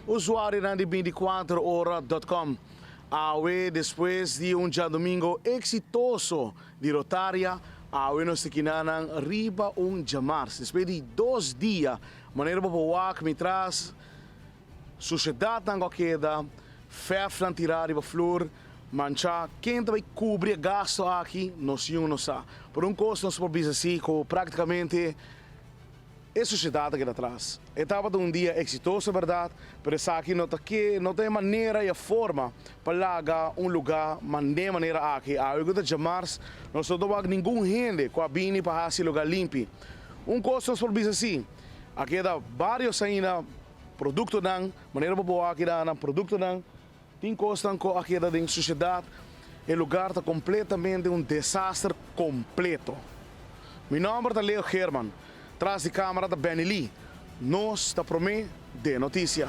Usuarionan di 24ora.com. Awe despues di un djadomingo exitoso di Rotaria, awe nos ta kinanan riba un djamars. Despues di dos dia, manera bo por wak mi tras, Sushedatnan ku a keda, fèfnan tirá riba flur, manchá. Ken ta bai kubri e gastu aki? Nos niun no sa. Por un kos nos por bisa si ku praktikamente e sushedat a keda atras. E tabata un dia eksitoso bèrdat, pero esaki no ta ke no ta e manera i e forma pa laga un lugá mand'é manera aki. Awe ku ta djamars nos no ta wak ningun hende ku a bini pa hasi e lugá limpi. Un kos nos por bisa si, a keda vários ainda. Produktonan, manera bo por wak keda nan produktonan, tin kosnan ku a keda den sushedat, e lugar ta kompletamente un desaster kompleto. Mi nòmber ta Leo Geerman, tras di kamera ta Benny Lee, nos ta promé den notisia.